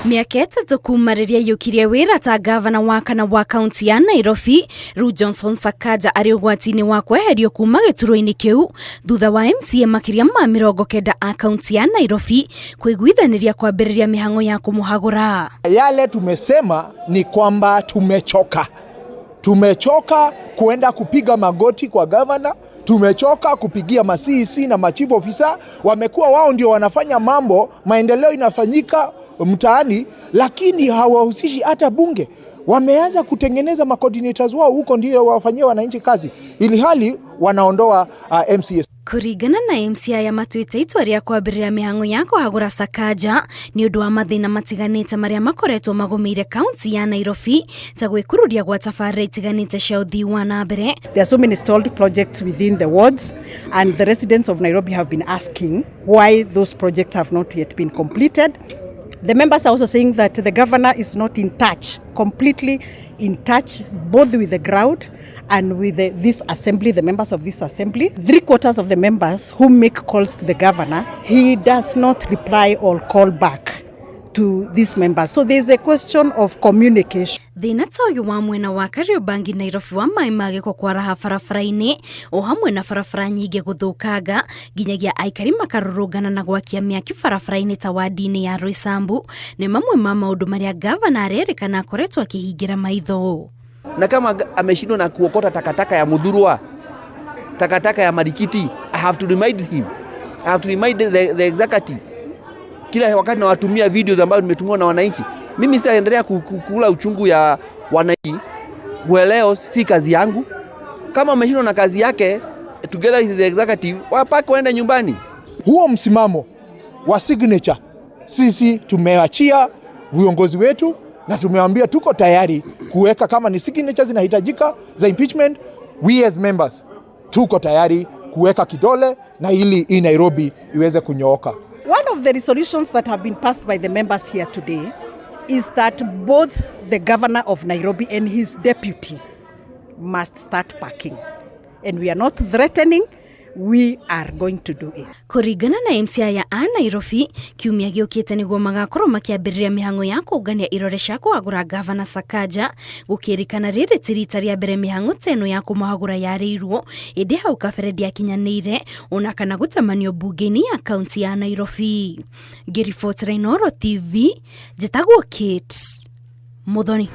Mĩaka 3 kuma rĩrĩa aiyũkirie wĩra ta ngavana wa kana wa kaunti ya Nairobi, rĩu Johnson Sakaja arĩ ũgwati-inĩ wa kweherio kuma gĩturwa-inĩ kĩu thutha wa MCA makĩria ma 90 a kaunti ya Nairobi kũiguithanĩria kwambĩrĩria mĩhang'o ya kũmũhagũra. Yale tumesema ni kwamba tumechoka, tumechoka kuenda kupiga magoti kwa gavana, tumechoka kupigia ma CEC na ma chief officer. Wamekuwa wao ndio wanafanya mambo, maendeleo inafanyika mtaani, lakini hawahusishi hata bunge. Wameanza kutengeneza ma coordinators wao huko ndio wafanyie wananchi kazi, ili hali wanaondoa MCAs. Kũringana na MCA aya matuĩte itua rĩa kwambĩrĩria mĩhang'o ya kũhagũra Sakaja nĩ ũndũ wa mathĩna matiganĩte marĩa makoretwo magũmĩire kaunti ya Nairobi ta gwĩkururia gwa tabarĩra itiganĩte cia ũthii wa na mbere. There are so many stalled projects within the wards, and the residents of Nairobi have been asking why those projects have not yet been completed. The members are also saying that the governor is not in touch, completely in touch, both with the ground and with this assembly, the members of this assembly. 3/4 of the members who make calls to the governor, he does not reply or call back to these members. So there's a question of communication. Thĩna ta ũyũ wa mwena wa Kariobangi Nairobi wa maĩ ma gĩko kwaraha barabara-inĩ o hamwe na barabara nyingĩ gũthũkanga nginyagia aikari makarũrũngana na gwakia mĩaki barabara-inĩ ta wadi-inĩ ya Roysambu nĩ mamwe ma maũndũ marĩa gavana arerĩkana akoretwo akĩhingĩra maitho. Na kama ameshindwa na kuokota takataka ya Muthurwa, takataka ya Marikiti, I have to remind him. I have to remind the executive. Kila wakati nawatumia videos ambazo nimetumiwa na wananchi. Mimi sitaendelea kula uchungu ya wananchi. Ueleo si kazi yangu. Kama ameshindwa na kazi yake, together with the executive, wapake waende nyumbani. Huo msimamo wa signature sisi tumeachia viongozi wetu na tumewaambia tuko tayari kuweka kama ni signatures zinahitajika za impeachment, we as members tuko tayari kuweka kidole na ili hii Nairobi iweze kunyooka. One of the resolutions that have been passed by the members here today is that both the governor of Nairobi and his deputy must start packing. And we are not threatening, we are going to do it. Kũringana na MCA ya a Nairobi, kiumia gĩũkĩte nĩguo magakorwo makĩambĩrĩria mĩhang'o ya kũngania irore cia kũhagũra gavana Sakaja, gũkĩrĩkana rĩrĩ ti rita rĩa mbere mĩhang'o ta ĩno ya kũmũhagũra yarĩirwo, ĩndĩ hau kabere ndĩakinyanĩire ona kana gũtamanio mbunge-inĩ ya kaunti ya Nairobi. Ngĩribotera Inooro TV, njĩtagwo Kate Muthoni.